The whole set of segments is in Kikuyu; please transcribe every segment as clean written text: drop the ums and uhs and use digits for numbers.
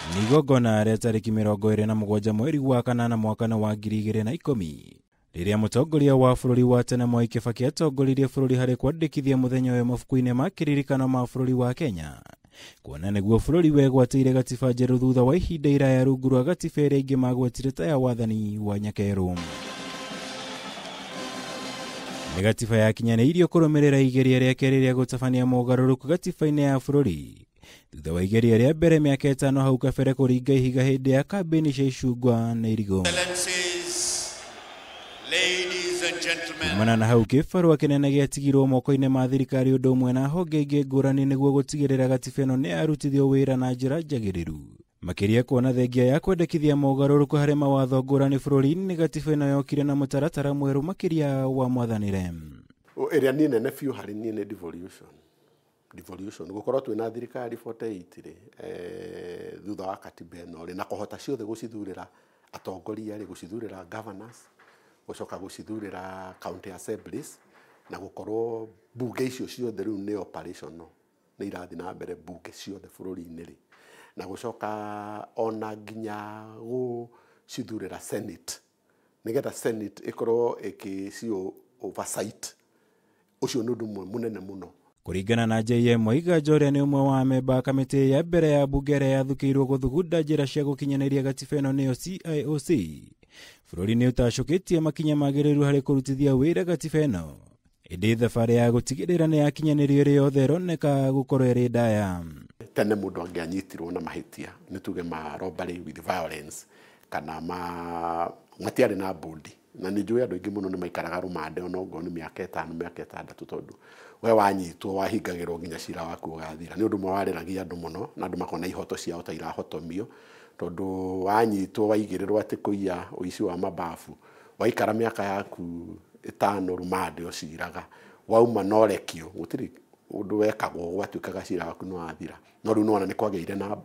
Nĩ igongona rĩa tarĩki 27 mweri wa kanana mwaka wa 2010 rĩrĩa mũtongoria wa bũrũri wa tene Mwai Kibaki atongoririe bũrũri harĩ kwandĩkithia mũthenya ũyũ mabuku-inĩ ma kĩririkano ma bũrũri wa Kenya, kuona nĩguo bũrũri wegwatĩire gatiba njerũ thutha wa ihinda iraya rungu rwa gatiba ĩrĩa ingĩ magwetire ta ya wathani wa Nyakerũ. Nĩ gatiba yakinyanĩirio kũrũmĩrĩra igeria rĩa kerĩ rĩa gũtabania mogarũrũku gatiba-inĩ ya bũrũri thutha wa igeria rĩa mbere mĩaka 5 hau kabere kũringa ihiga hĩndĩ ya kambĩini cia icungwa na irigũ. Kumana na hau kĩbarũa kĩnene gĩatigirwo moko-inĩ ma thirikari ũndũ ũmwe na honge ingĩ ngũrani nĩguo gũtigĩrĩra gatiba ĩno nĩ yarutithio wĩra na njĩra njagĩrĩru, makĩria kuona thengia ya kwendekithia mogarũrũku harĩ mawatho ngũrani bũrũri-inĩ. Gatiba ĩno yokire na mũtaratara mwerũ makĩria wa mwathanĩre. Ĩrĩa niĩ nene biũ harĩ niĩ nĩ devolution. Devolution gũkorwo twĩna thirikari 48 rĩ, thutha wa katiba ĩno rĩ, na kũhota ciothe gũcithurĩra atongoria rĩ, gũcithurĩra governors, gũcoka gũcithurĩra county assemblies, na gũkorwo bunge icio ciothe rĩu nĩ operational, nĩ irathiĩ na mbere bunge ciothe bũrũri-inĩ rĩ, na gũcoka ona nginya gũcithurĩra senate nĩgetha senate ĩkorwo ĩkĩcio oversight. Ũcio nĩ ũndũ ũmwe mũnene mũno. Kũringana na JM Waiganjo ũrĩa nĩ ũmwe wa amemba a kamĩtĩ ya mbere ya bunge ĩrĩa yathukĩirwo gũthugunda njĩra cia gũkinyanĩria gatiba ĩno nĩyo CIOC, bũrũri nĩ ũtacũkĩtie makinya magĩrĩru harĩ kũrutithia wĩra gatiba ĩno, ĩndĩ thabarĩ ya gũtigĩrĩra nĩ yakinyanĩrio ĩrĩ yothe ĩroneka gũkorwo ĩrĩ ndaya. Tene mũndũ angĩanyitirwo na mahĩtia nĩ tuge ma robbery with violence kana ma matiarĩ na bodi, na nĩ njũĩ andũ aingĩ mũno nĩ maikaraga rũmande ona ongorwo nĩ mĩaka 5 mĩaka 6 tondũ we wanyitwo wahingagĩrwo nginya cira waku ũgathira. Nĩ ũndũ ũmwe warĩragia andũ mũno na andũ makona ihoto ciao ta irahotomio, tondũ wanyitwo waigĩrĩrwo atĩ kũiya ũici wa mababu, waikara mĩaka yaku 5 rũmande ũciraga, wauma na ũrekio, gũtirĩ ũndũ wekagwo, gwatuĩkaga cira waku nĩ wathira. No rĩu nĩwona nĩ kwagĩire na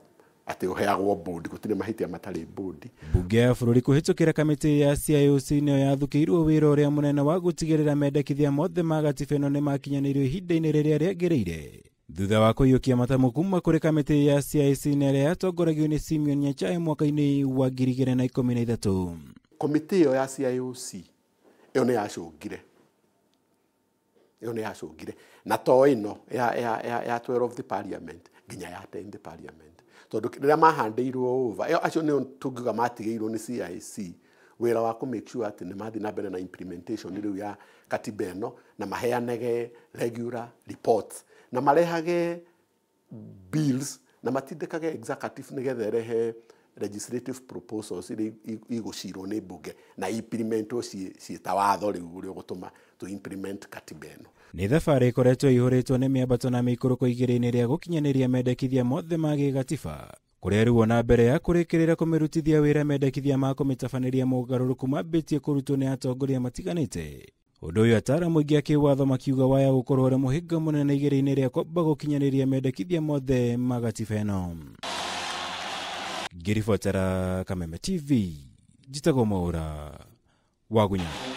atĩ ũheagwo bodi, gũtirĩ mahĩtia matarĩ bodi. Bunge ya bũrũri kũhĩtũkĩra kamĩtĩ ya CIOC nĩyo yathukĩirwo wĩra ũrĩa mũnene wa gũtigĩrĩra mendekithia mothe ma gatiba ĩno nĩ makinyanĩirio ihinda-inĩ rĩrĩa rĩagĩrĩire, thutha wa kũiyũkia matamu kuma kũrĩ kamĩtĩ ya CIC na ĩrĩa yatongoragio nĩ Simeon Nyachae mwaka-inĩ wa 2013. Komĩtĩ ĩyo ya CIOC ĩyo nĩ yacũngire, ĩyo nĩ yacũngire na to ĩno ya 12th parliament nginya ya 10th parliament, tondũ rĩrĩa mahandĩirwo over ĩyo acio nĩo tũngiuga matigĩirwo nĩ CIC wĩra wa kũ make sure atĩ nĩ mathiĩ na mbere na implementation rĩu ya katiba ĩno, na maheanage regular reports na marehage bills na matindĩkage executive nĩgetha ĩrehe legislative proposals iria igũcirwo nĩ bunge na implementwo ciĩ ta watho rĩu ũrĩa ũgũtũma tũ implement katiba ĩno. Nĩ thabarĩ ĩkoretwo ĩihũrĩtwo nĩ mĩambato na mĩikũrũko igĩrĩ-inĩ rĩa gũkinyanĩria mendekithia mothe ma gĩgatiba, kũrĩa rĩu ona mbere ya kũrĩkĩrĩra kũmĩrutithia wĩra mendekithia ma kũmĩtabanĩria mogarũrũku mambĩtie kũrutwo nĩ atongoria matiganĩte. Ũndũ ũyũ ataaramu aingĩ a kĩwatho makiuga waya gũkorwo ũrĩ mũhĩnga mũnene igĩrĩ-inĩ rĩa kwamba gũkinyanĩria mendekithia mothe ma gatiba ĩno. Ngĩribotera Kameme TV, njĩtagwo Mwaũra wa Gunya.